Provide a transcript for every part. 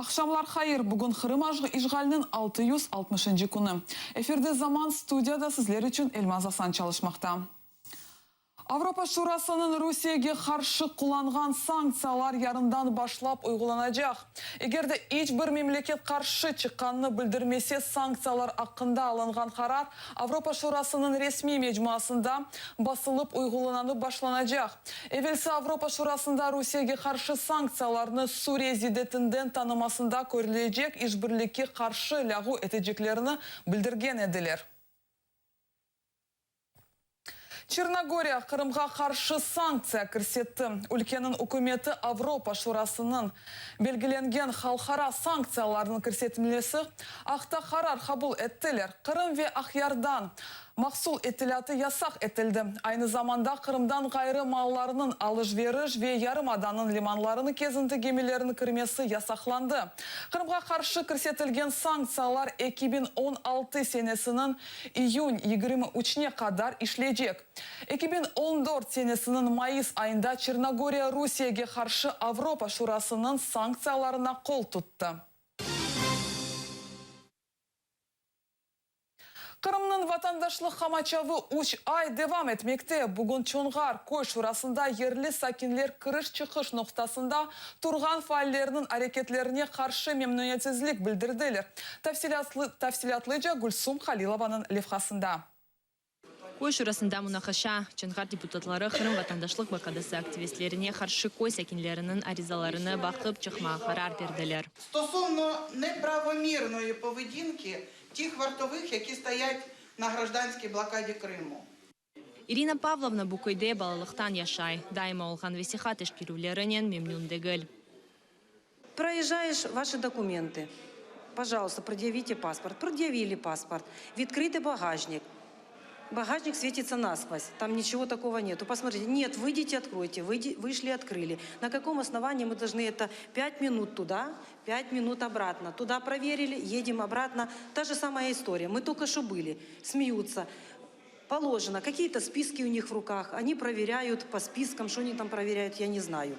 Aqşamlar hayır! Bugün Qırım işğaliniñ 660-ıncı künü. Efirde Zaman, studiyada sizler içün Elmaz Asan çalışmaqta. Avropa Şurasınıñ Rusiyege qarşı qullanğan sanktsiyalar yarından başlap uyğulanacaq. Eger de iç bir memleket qarşı çıqqanını bildirmese, sanktsiyalar aqqında alınğan qarar Avropa Şurasınıñ resmiy mecmuasında basılıp uyğulananıp başlanacaq. Evelsi Avropa Şurasında Rusiyege qarşı sanktsiyalarnı Suriye ziddetinden tanımasında körülecek işbirlikke qarşı lâğu eteceklerini bildirgen ediler. Çernogoriya Qırımğa qarşı sanktsiya kirsetti. Ülkeniñ ükümeti Avropa Şurasınıñ belgilengen halqara sanktsiyalarnıñ kirsetilmesi aqta qarar qabul ettiler. Qırım ve Aqyardan mahsul itilâtı yasaq etildi. Aynı zamanda Qırımdan ğayrı mallarnıñ alış-veriş ve yarımadanıñ limanlarına kezinti gemileriniñ kirmesi yasaqlandı. Qırımğa qarşı kirsetilgen sanktsiyalar 2016 senesiniñ İyün 23-ne qadar işleycek. 2014 senesiniñ mayıs ayında Çernogoriya Rusiyege qarşı Avropa Şurasınıñ sanktsiyalarına qol tuttı. Qırımnıñ vatandaşlıq qamaçavı üç ay devam etmekte. Bugün Çonğar köy şurasında yerli sakinler kiriş-çıqış noqtasında turğan faallerniñ areketlerine qarşı memnüniyetsizlik bildirdiler. Tafsilâtlıca Gülsum Halilovanıñ levhasında. Köy şurasında munaqaşa, Çonğar deputatları Qırım vatandaşlıq blokadası aktivistlerine qarşı köy sakinleriniñ arizalarını baqıp çıqmağa qarar berdiler. Stosovno nepravomirnoyi povedinki tih vartovıh, yaki stoyat na grajdanskiy blokadi Krımu. İrina Pavlovna bu köyde balalıqtan yaşay, daima olğan vesiqa teşkerüvlerinen memnün degil. Proezjayeş, vaşi dokumentı, pojaluysta, predyavite pasport. Predyavili pasport. Vitkrytıy bagajnik. Bagajnik svetitsa naskvoz. Tam niçego takogo netu. Posmotrite. Net, vıydite, otkroyte. Vışli, otkrıli. Na kakom osnovaniyi mı dolžnı eto pyat minut tuda, pyat minut obratno. Tuda proverili, edem obratno. Ta je samaya istoriya. Mı tolko şo bıli. Smeyutsa. Polojeno, kakiye-to spiski u nih v rukah, oni proveryayut po spiskam, şo oni tam proveryayut, ya ne znayu.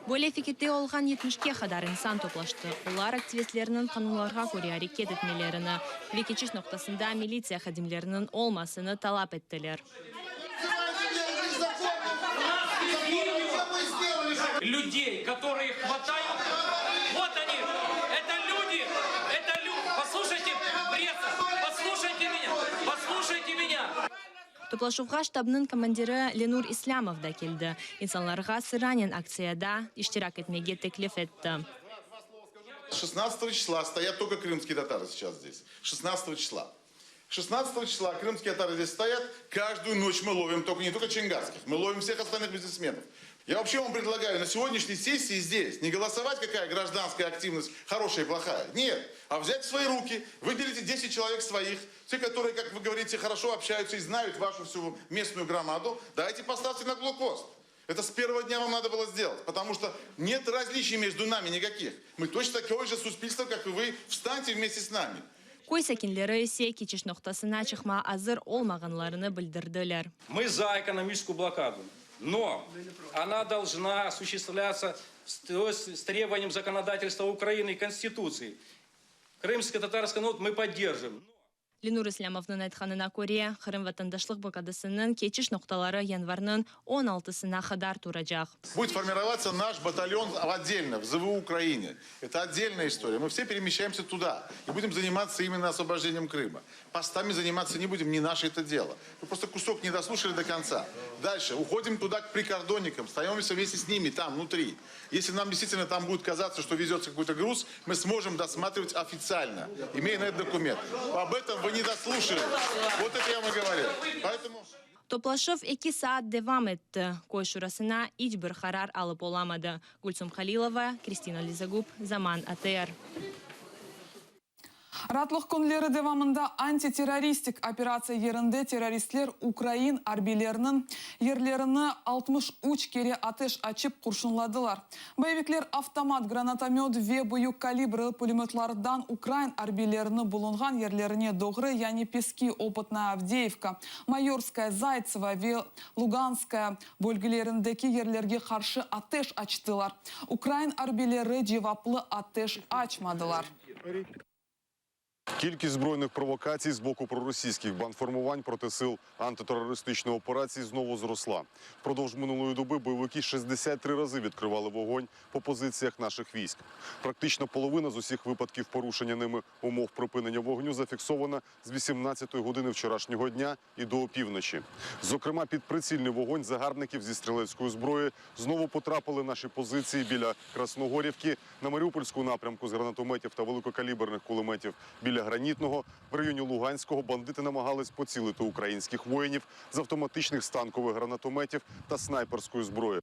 Böyle fikirde olğan yetmişke qadar insan toplaştı. Olar aktivistlerniñ qanunlarğa köre areket etmelerini ve keçiş noqtasında militsiya hadimleriniñ olmasını talap ettiler. Lüdey, kotorıye hvatayut, vot oni, eto lüdi, eto lü, poslušayte, pressa, poslušayte menya, poslušayte menya. Toplaşuvğa ştabnıñ komandiri Lenur İslâmov da keldi, insanlarğa sıranen aktsiyada iştirak etmege teklif etti. Şestnadtsatogo çisla stoyat tolko krımskiye tatarı seyças zdes. Şestnadtsatogo çisla. Şestnadtsatogo çisla krımskiye tatarı zdes stoyat, каждую ночь мы ловим только не только чонгарских, мы ловим всех остальных бизнесменов. Я вообще вам предлагаю на сегодняшней сессии здесь не голосовать, какая гражданская активность хорошая и плохая. Нет, а взять в свои руки, выделите 10 человек своих, те, которые, как вы говорите, хорошо общаются и знают вашу всю местную громаду, давайте поставьте на блокпост. Это с первого дня вам надо было сделать, потому что нет различий между нами никаких. Мы точно такое же суспильство, как и вы. Встаньте вместе с нами. Köy sakinleri ise keçiş noqtasına çıqmağa azır olmağanlarını bildirdiler. Мы за экономическую блокаду, но она должна осуществляться с требованием законодательства Украины и Конституции. Крымско-татарский народ мы поддержим. Lenur İslâmovnıñ aytqanına köre, Qırım vatandaşlıq blokadasınıñ keçiş noqtaları yanvarnıñ on altısına qadar turacaq. Будет formirovatsya naş batalyon otdelno v ZVU Ukraine. Eto otdelnaya istoriya. Mı vse peremeščaemsya tuda i budem zanimatsya imenno osvobojdeniyem Krıma. Postami zanimatsya ne budem, ne naşe eto delo. Vı prosto kusok ne doslušali do kontsa. Dalše, uhodim tuda k prikordonnikam, stanovimsya vmeste s nimi tam, vnutri. Esli nam deystvitelno tam budet kazatsya, çto vezetsya kakoy-to gruz, mı smojem dosmatrivat ofitsialno, imeya na eto dokument. Ob etom vı ne doslušali. Vot eto ya vam i govoril. Poetomu. Toplaşuv eki saat devam etti. Köy şurasına iç bir qarar alıp olamadı. Gülsum Halilova, Kristina Lizogub, Zaman ATR. Raatlıq künleri devamında antiterroristik operatsiya yerinde terroristler ukrain arbiyleriniñ yerlerini 63 kere ateş açıp qurşunladılar. Boyevikler avtomat, granatomöt ve büyük kalibrli pulemötlardan ukrain arbiylerini bulunğan yerlerine doğru, yani Peski, Opıtnaya, Avdeyevka, Mayorskaya, Zaytsevo ve Luganskaya bölgelerindeki yerlerge qarşı ateş açtılar. Ukrain arbiyleri cevaplı ateş açmadılar. Кількість збройних провокацій з боку проросійських бандформувань проти сил антитерористичної операції знову зросла. Впродовж минулої доби бойовики 63 рази відкривали вогонь по позиціях наших військ. Практично половина з усіх випадків порушення ними умов припинення вогню зафіксована з 18-ї години вчорашнього дня і до опівночі. Зокрема, під прицільний вогонь загарбників зі стрілецької зброї знову потрапили наші позиції біля Красногорівки, на Маріупольську напрямку з гранатометів та великокаліберних кулеметів біля Гранітного. В районі Луганського бандити намагались поцілити українських воїнів з автоматичних станкових гранатометів та снайперської зброї.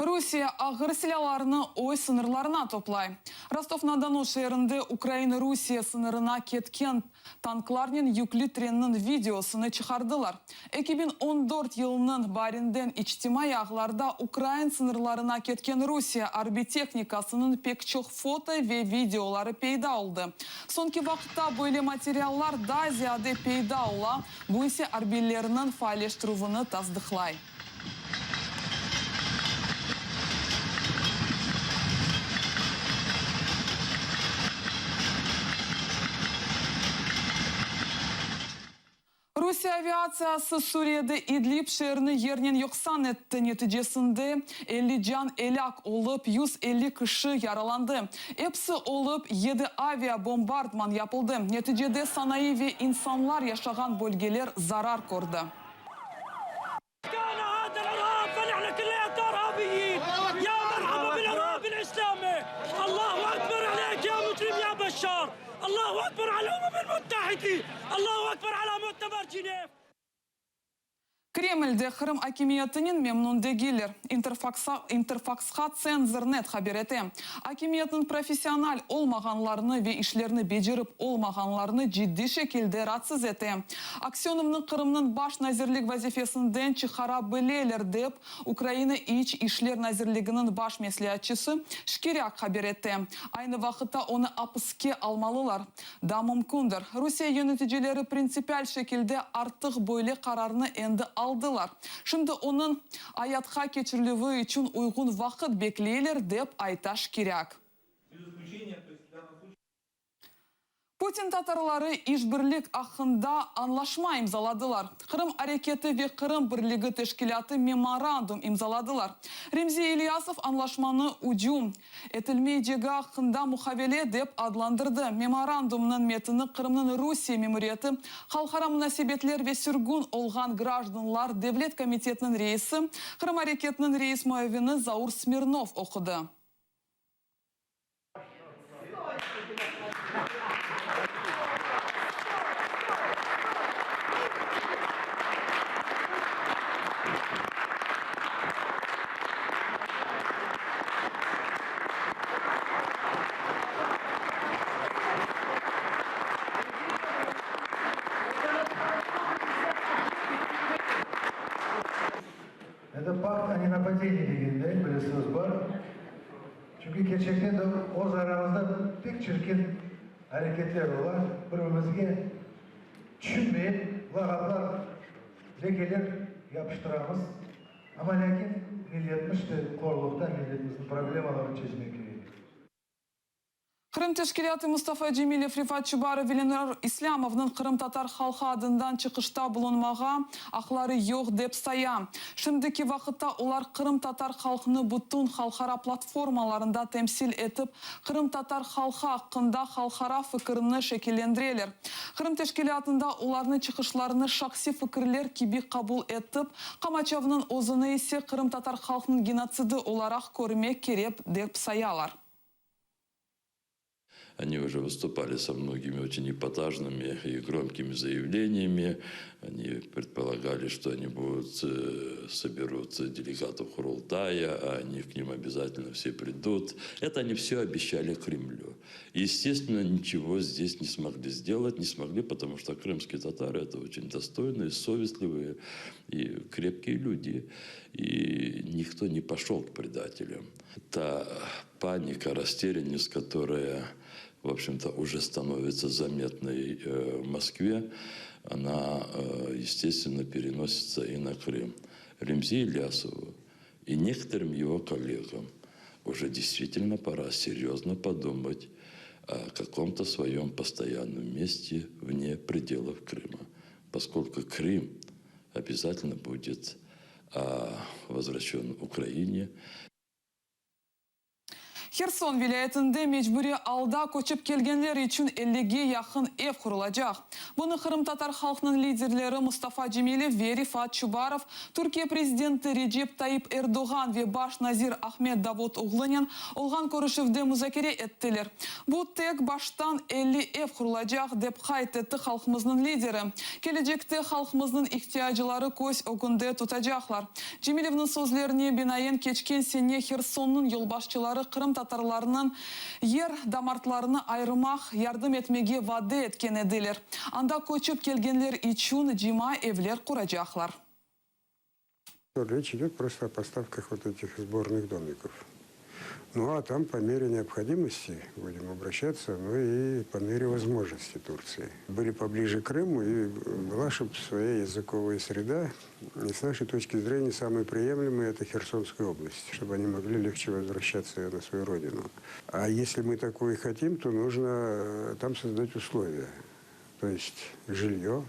Rusiye ağır silâlarnı öz sıñırlarına toplay. Rostov-na-Donu şeerinde Ukraina-Rusiye sıñırına ketken tanklarnen yüklü trenniñ videosını çıqardılar. 2014 yılınıñ baarinden içtimaiy ağlarda ukrain sıñırlarına ketken Rusiye arbiy tehnikasınıñ pek çoq foto ve videoları peyda oldı. Soñki vaqıtta böyle materiallar daa ziyade peyda ola, bu ise arbiylerniñ faalleştirüvini tasdıqlay. Rusiye aviatsiyası Suriyede İdlib şeerini yernen yoqsan etti, neticesinde 50 can elâk olıp, 150 kişi yaralandı. Episi olıp yedi avia bombardman yapıldı, neticede sanayı ve insanlar yaşağan bölgeler zarar kördi. Kremlde Qırım akimiyetinen memnün degiller, İnterfaksqa Tsenzor-net haber ete. Akimiyetniñ professional olmağanlarını ve işlerini becerip olmağanlarını ciddiy şekilde raatsız ete. Aksönovnı Qırımnıñ baş nazirlik vazifesinden çıqara bileler, dep Ukraina İç işler nazirliginiñ baş mesleatçısı Şkirâk haber ete. Aynı vaqıtta onı apiske almalılar da mümkündir. Rusiye yöneticileri printsipial şekilde artıq böyle qararnı endi aldılar. Şimdi onıñ ayatqa keçirilüvi içün uyğun vaqıt bekleyler, dep ayta Şkirâk. Putin tatarları işbirlik aqqında añlaşma imzaladılar. Qırım areketi ve Qırım birligi teşkilâtı memorandum imzaladılar. Remzi İlyasov añlaşmanı ücüm etilmeycegi aqqında muqavele dep adlandırdı. Memorandumnıñ metini Qırımnıñ Rusiye memuriyeti Halqara munasebetler ve sürgün olğan grajdanlar devlet komitetiniñ reisi, Qırım areketiniñ reis muavini Zaur Smirnov oqudı. Endi pakt o nenapadeniyi degende böyle söz bar. Çünki kerçekten de öz aramızda pek çirkin areketler ola, bir-birimizge tüşünmeyip lağaplar, lekeler yapıştıramız. Amma lâkin milletimiz işte qorluqta, milletimizniñ problemalarını çezmek kerek. Qırım teşkilâtı Mustafa Cemilev, Refat Çubarov ve Lenur İslâmovnıñ qırımtatar halqı adından çıqışta bulunmağa aqları yoq dep saya. Şimdiki vaqıtta olar qırımtatar halqını bütün halqara platformalarında temsil etip, qırımtatar halqı aqqında halqara fikirini şekillendireler. Qırım teşkilâtında olarnıñ çıqışlarını şahsiy fikirler kibi qabul etip, qamaçavnıñ özüni ise qırımtatar halqnıñ genotsidi olaraq körmek kerek dep sayalar. Они уже выступали со многими очень эпатажными и громкими заявлениями. Они предполагали, что они будут, э, соберут делегатов Курултая, а они к ним обязательно все придут. Это они все обещали Кремлю. Естественно, ничего здесь не смогли сделать, не смогли, потому что крымские татары – это очень достойные, совестливые и крепкие люди. И никто не пошел к предателям. Та паника, растерянность, которая, в общем-то, уже становится заметной э, в Москве, она, э, естественно, переносится и на Крым. Ремзи Ильясову и некоторым его коллегам уже действительно пора серьезно подумать о каком-то своем постоянном месте вне пределов Крыма, поскольку Крым обязательно будет а, возвращен Украине. Herson vilâyetinde mecburiy alda köçip kelgenler içün ellige yaqın ev qurulacaq. Bunı qırımtatar halqınıñ liderleri Mustafa Cemilev ve Refat Çubarov Türkiye prezidenti Recep Tayyip Erdoğan ve baş nazir Ahmet Davutoğlunen olğan körüşüvde muzakere ettiler. Bu tek baştan 50 ev qurulacaq, dep qayd etti halqımıznıñ lideri. Kelecekte halqımıznıñ ihtiyacları köz ögünde tutacaqlar. Cemilevniñ sözlerine binaen, keçken sene Hersonnıñ yolbaşçıları qırımtatarlarnıñ yer damartlarını ayırmaq yardım etmege vade etken ediler. Anda köçip kelgenler içün cima evler quracaqlar. Речь идет просто о поставках вот этих сборных домиков. Ну а там по мере необходимости будем обращаться, ну и по мере возможности Турции. Были поближе к Крыму, и была, чтобы своя языковая среда. И с нашей точки зрения самый приемлемый это Херсонская область, чтобы они могли легче возвращаться на свою родину. А если мы такое хотим, то нужно э, там создать условия. То есть жилье,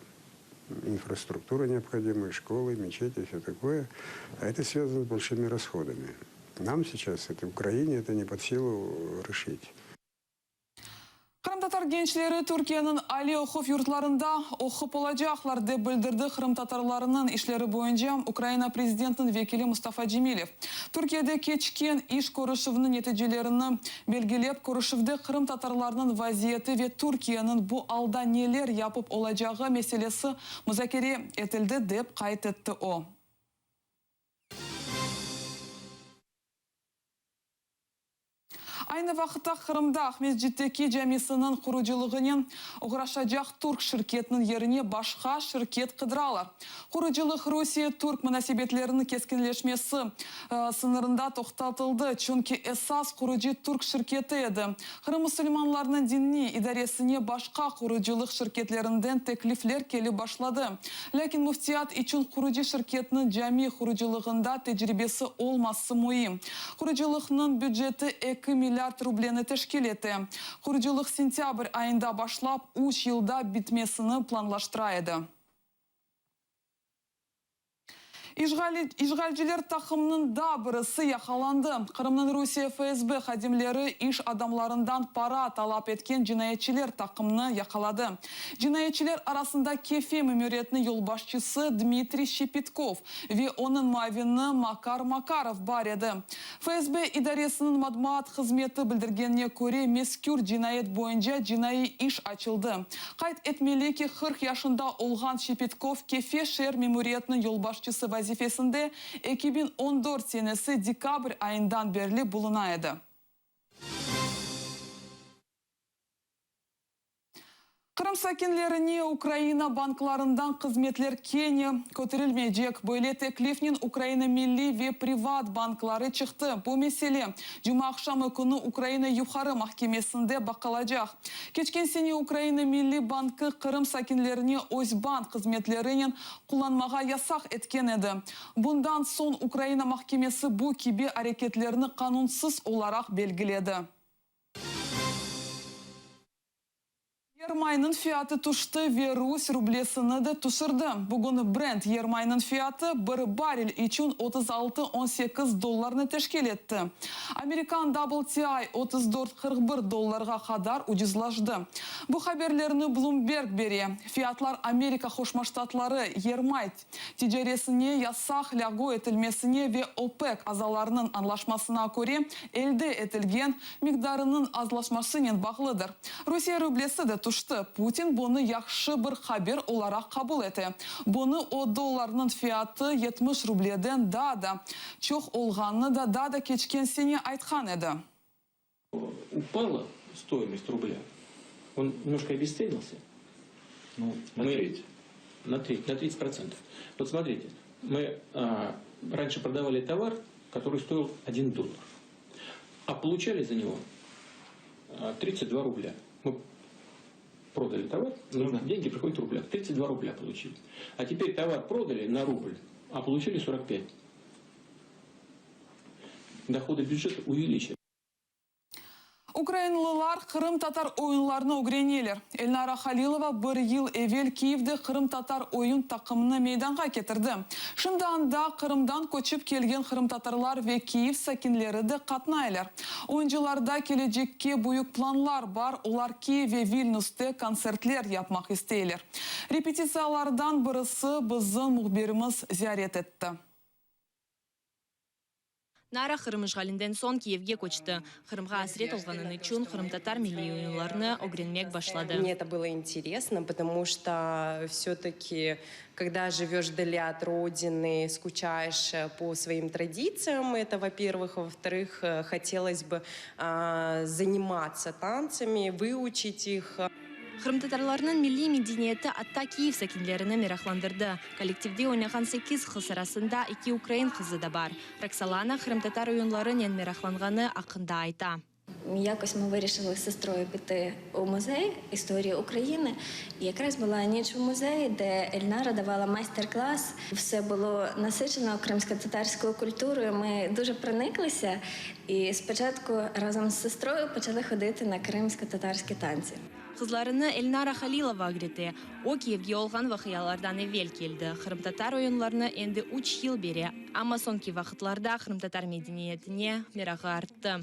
инфраструктура необходимая, школы, мечети, все такое. А это связано с большими расходами. Нам сейчас, это Украине, это не под силу решить. Qırımtatar gençleri Türkiyeniñ aliy oquv yurtlarında oqup olacaqlar, dep bildirdi qırımtatarlarnıñ işleri boyunca Ukraina prezidentiniñ vekili Mustafa Cemilev. Türkiyede keçken iş körüşüvniñ neticelerini belgilep, körüşüvde qırımtatarlarnıñ vaziyeti ve Türkiyeniñ bu alda neler yapıp olacağı meselesi muzakere etildi, dep qayd etti o. Aynı vaqıtta Qırımda Aqmescitteki camisiniñ qurucılığınen oğraşacaq türk şirketiniñ yerine başqa şirket qıdıralar. Qurucılıq Rusiye-türk munasebetleriniñ keskinleşmesi sıñırında toqtatıldı, çünki esas qurucı türk şirketi edi. Qırım musulmanlarınıñ diniy idaresine başqa qurucılıq şirketlerinden teklifler kelip başladı. Lâkin müftiyat içün qurucı şirketniñ cami qurucılığında tecribesi olması müim. Qurucılıqnıñ büceti eki milliard rubleni teşkil ete. Qurucılıq sentâbr ayında başlap, üç yılda bitmesini planlaştıra edi. İşğalciler taqımınıñ daa birisi yaqalandı. Qırımnıñ Rusiye FSB hadimleri iş adamlarından para talap etken cinayetçiler taqımını yaqaladı. Cinayetçiler arasında Kefe memuriyetiniñ yolbaşçısı Dmitriy Şepetkov ve onıñ muavini Makar Makarov bar edi. FSB idaresiniñ matbuat hızmeti bildirgenine köre, mezkür cinayet boyunca cinaiy iş açıldı. Qayd etmeli ki, 40 yaşında olğan Şepetkov Kefe şeer memuriyetiniñ yolbaşçısı vazifesinde 2014 senesi dekabr ayından berli buluna edi. Qırım sakinlerine Ukraina banklarından hızmetler kene köterilmeycek. Böyle teklifnen Ukraina milliy ve privat bankları çıqtı. Bu mesele cumaaqşamı künü Ukraina Yuqarı mahkemesinde baqılacaq. Keçken sene Ukraina Milliy bankı Qırım sakinlerine öz bank hızmetlerinen qullanmağa yasaq etken edi. Bundan soñ Ukraina mahkemesi bu kibi areketlerni qanunsız olaraq belgiledi. Yermaynıñ fiyatı tüşti ve rus rublesini de tüşürdi. Bugün Brent yermaynıñ fiyatı bir barrel içün 36, 18 dollarnı teşkil etti. Amerikan WTI 34, 41 dollarğa qadar ucuzlaştı. Bu haberlerni Bloomberg bere. Fiyatlar Amerika Qoşma Ştatları yermay ticaresine yasaq lâğu etilmesine ve OPEC azalarınıñ añlaşmasına köre elde etilgen miqdarınıñ azlaşmasınen bağlıdır. Rusiye rublesi de tüşti. Putin bunı yahşı bir haber olaraq qabul ete. Bunı o, dollarnıñ fiyatı 70 rubleden daa da çoq olğanını da daa da keçken sene aytqan edi. Упала стоимость рубля, он немножко обесценился. Ну, на Мы- треть. На треть, на 30%. Вот смотрите, мы а, раньше продавали товар, который стоил 1 доллар, а получали за него а, 32 рубля. Мы продали товар, но деньги приходят в рублях. 32 рубля получили. А теперь товар продали на рубль, а получили 45. Доходы бюджета увеличили. Ukrainalılar qırımtatar oyunlarını ögreneler. Elnara Halilova bir yıl evel Kiyevde qırımtatar oyun taqımını meydanğa ketirdi. Şimdi anda Qırımdan köçip kelgen qırımtatarlar ve Kiyev sakinleri de qatnaylar. Oyuncılarda kelecekke büyük planlar bar, olar Kiyev ve Vilnüste kontsertler yapmaq isteyler. Repetitsiyalardan birisi bizim mühbirimiz ziyaret etti. Nara Qırım işğalinden soñ Kiyevge köçti. Qırımğa asret olğanı içün qırımtatar milliy oyunlarını ögrenmek başladı. Мне это было интересно, потому что все-таки, когда живешь вдали от родины, скучаешь э, по своим традициям, это во-первых. Во-вторых, э, хотелось бы а, заниматься танцами, выучить их. Qırımtatarlarnıñ milliy medeniyeti atta Kiyev sakinlerini meraqlandırdı. Kollektivde oynağan sekiz qız arasında eki ukrain qızı da bar. Roksolana qırımtatar oyunlarınen meraqlanğanı aqqında ayta. Якось ми вирішили з сестрою піти у музей історії України. І якраз була ніч у музеї, де Ельнара давала майстер-клас. Все було насичено кримсько-татарською культурою. Ми дуже прониклися і спочатку разом з сестрою почали ходити на кримсько-татарські танці. Qızlarını Elnara Halilova ögrete. O, Kiyevge olğan vaqialardan evel keldi. Qırımtatar oyunlarını endi üç yıl bere. Amma soñki vaqıtlarda qırımtatar medeniyetine merağı arttı.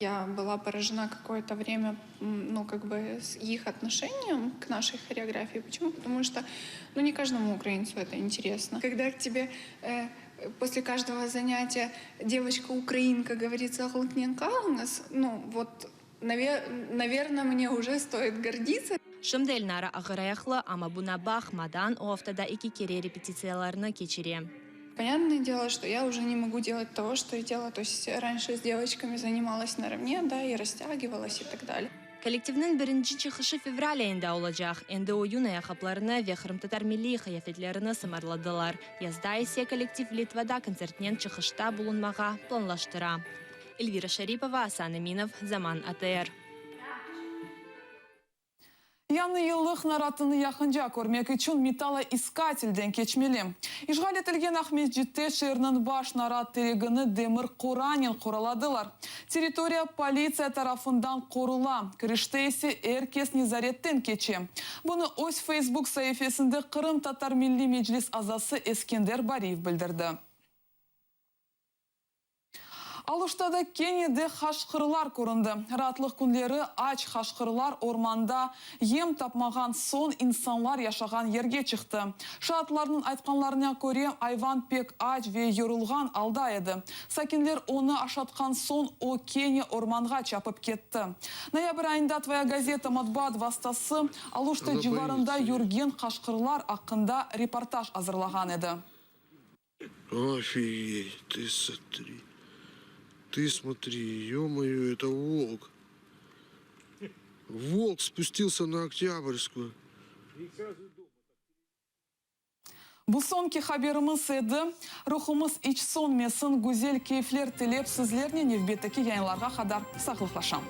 Я была поражена какое-то время, м, ну, как бы, с их отношением к нашей хореографии. Почему? Потому что, ну, не каждому украинцу это интересно. Когда к тебе э, после каждого занятия девочка-украинка говорит «Sağlıqnen qalıñız», ну, вот, наверное, мне уже стоит гордиться. Şimdi Elnara ağırayaqlı, amma buña baqmadan o aftada eki kere repetitsiyalarnı keçire. Понятное дело, что я уже не могу делать того, что я делала. То есть раньше с девочками занималась наравне, да, и растягивалась и так далее. Kollektivniñ birinci çıqışı fevral ayında olacaq. Endi oyun ayaqqaplarını ve qırımtatar milliy qıyafetlerini sımarladılar. Yazda ise kollektiv Litvada kontsertnen çıqışta bulunmağa planlaştıra. Elvira Şaripova, Asan Eminov, Zaman ATR. Yañı yıllıq naratını yaqınca körmek içün metalloiskatelden keçmeli. İşğal etilgen Aqmescitte şeerniñ baş narat teregini demir qoranen qoraladılar. Territoriya politsiya tarafından qorula, kirişte ise er kes nezaretten keçe. Bunı öz Facebook saifesinde Qırımtatar Milliy Meclis azası Eskender Bariyev bildirdi. Aluştada kene de qaşqırlar köründi. Raatlıq künleri aç qaşqırlar ormanda yem tapmağan soñ insanlar yaşağan yerge çıqtı. Şaatlarnıñ aytqanlarına köre, ayvan pek aç ve yorulğan alda edi. Sakinler onı aşatqan soñ o kene ormanğa çapıp ketti. Noyabr ayında Tvoya gazeta matbuat vastası Aluşta civarında yürgen qaşqırlar aqqında reportaj azırlağan edi. Офигеть, ты смотри. Ты смотри, ё-моё, это волк. Волк спустился на Октябрьскую. Bu soñki haberimiz edi. Ruhumız iç sönmesin, güzel keyfler tilep sizlernen nevbetteki yayınlarğa qadar sağlıqlaşam.